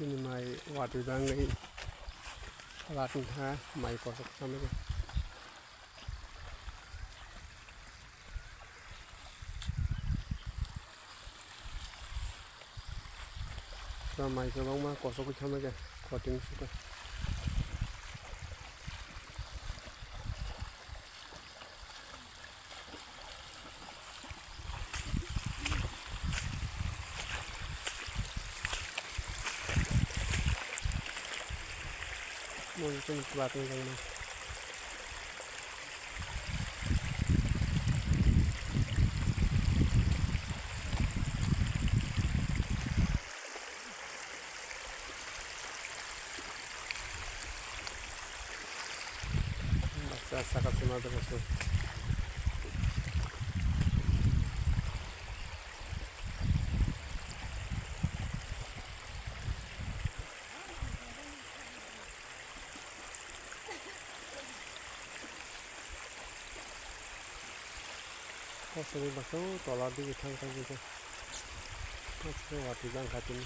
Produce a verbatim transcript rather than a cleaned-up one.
Mai watwi bangwi phalat wngkha, mai kochok samani. Mai kwbangma kochok samani, koting suka. Mo ni tong pla tong jang ma. Saka sima da su. Aswk baksa tola dige thang thang dige. Aswk watwi jang kha tini.